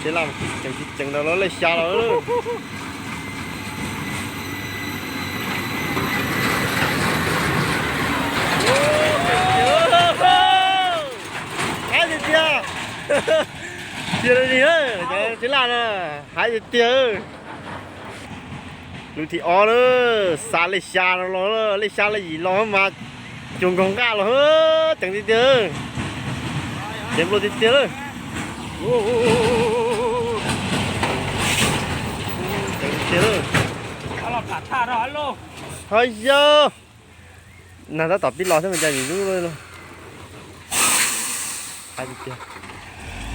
Tib laj ceev tsis ceev rau lawv lej xya los. Haib tiag tiag. Tiag li, cov tib laj no, haib tiag tiag. Lub thib ob lawm, xa lej xya no los, lej xya lej yim los mas cuag nkaug nqaj los, ceev tiag tiag. Ceev npluaj tiag tiag lawm. Ceev tiag tiag lawm. Ho yog, nag tab tom pib los thiab mas cas yim lub no. Haib tiag tiag.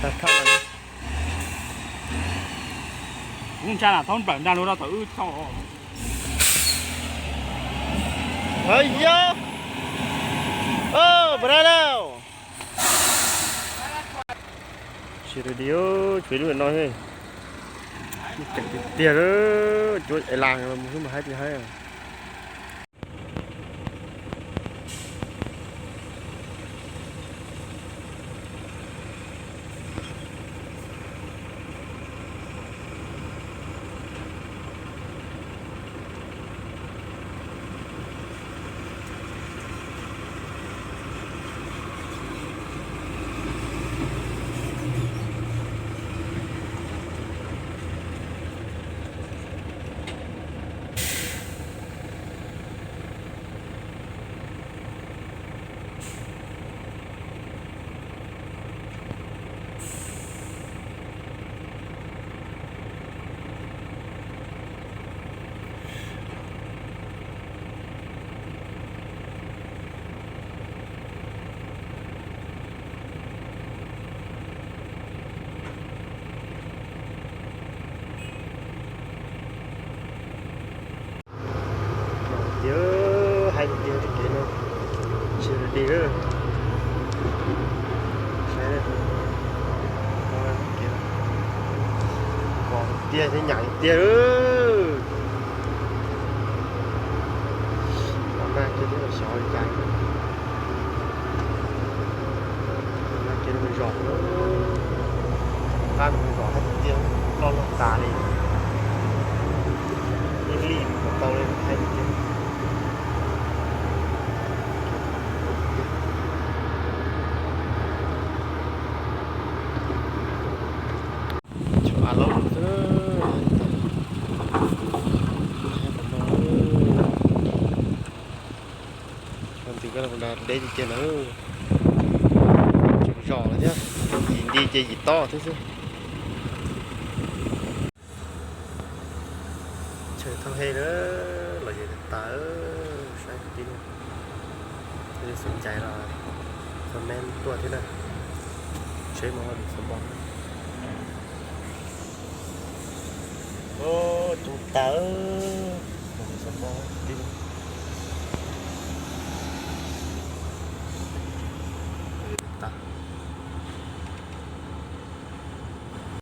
Tag thaj no. Ntsa na thaub nplawm nra lug rau tom wb tso. Ho yog, pab dab na. Tsis di, tshuav lub no, ceev tiag tiag, cuab es las mus xwb mas haib tiag haib. Tiag, haib tiag tiag, kev no tsis di. Saib, kos tiag thiab, nyam tiag. Los nag kiag twb xyov li cas. Los nag kiag lub zos, qab lub zos haib tiag, loj loj tas li. Ib lij mus tau li haib tiag. Tshuav av laub xwb. Ntws koj deb tiag tiag na. Tseem zos lawm thiab, yim nti ces yim tob thiab xwb. Chaw thauj hej na, los yog tas, saib tib, yog xav ncaim los comment tuaj thiab na. Tsheb mus Xov Npo. Coob tas, mus Xov Npo.